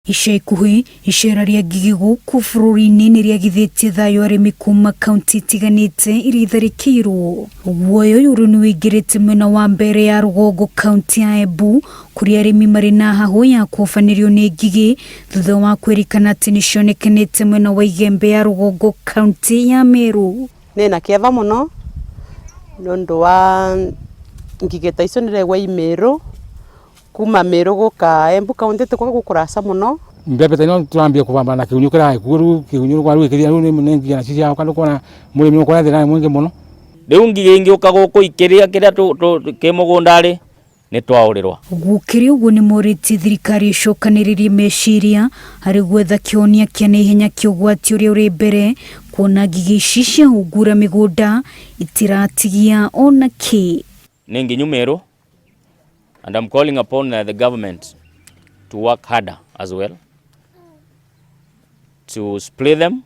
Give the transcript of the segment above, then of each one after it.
Ica ikuhĩ, icera rĩa ngigĩ gũkũ bũrũri-inĩ nĩ rĩagithĩtie thayũ arĩmi kuma kaunti itiganĩte iria itharĩkĩirwo. Guoya ũyũ rĩu nĩ ũingĩrĩte mwena wa Mbeere ya rũgongo kaunti ya Embu kũrĩa arĩmi marĩ na hahũ ya kũhobanĩrio nĩ ngigĩ thutha wa kwĩrĩkana atĩ nĩ cionekanĩte mwena wa Igembe ya rũgongo kaunti ya Meru. Nĩna kĩeva mũno nĩ ũndũ wa ngigĩ ta icio nĩraigua i Meru. Kuma Meru gũka Embu County tĩkwa gũkũraca mũno. Mbembe ta ĩno tũrambia kũbamba na kĩgunyũ kĩrarĩ kuo rĩu kĩgunyũ rĩu gĩkĩthira rĩu nĩ ngigĩ nacio ciroka nĩ ũkuona mũrĩmi nĩ ũkuona thĩna nĩ mũingĩ mũno. Rĩu ngigĩ ingĩũka gũkũ ikĩrĩa kĩrĩa kĩ mũgũnda rĩ, nĩ twaũrĩrwa. Gũkĩrĩ ũguo nĩ morĩtie thirikari ĩcokanĩrĩrie meciria harĩ gwetha kĩhonia kĩa naihenya kĩa ũgwati ũrĩa ũrĩ mbere kuona ngigĩ ici ciahungura mĩgũnda itiratigia ona kĩ. Nĩ nginyu Meru and I'm calling upon the government to work harder as well to spray them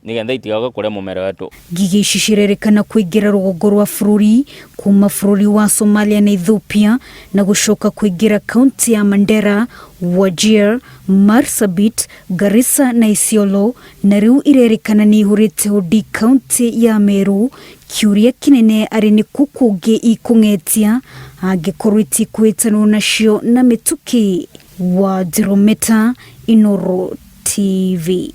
nigetha itigoke kũrĩa mũmera wetu. Ngigĩ ici cirerĩkana kũingĩra rũgongo rwa bũrũri kuma bũrũri wa Somalia na Ethiopia na gũcoka kũingĩra kaunti ya Mandera, Wajir, Marsabit, Garissa na Isiolo na rĩu irerĩkana nĩ ihũrĩte ũndi kaunti ya Meru Kĩũria kĩnene arĩ nĩ kũ kũngĩ ikũng'etia angĩkorwo itikũhĩtanwo nacio na mĩtũkĩ. Wa Njirũ Meta, Inooro TV.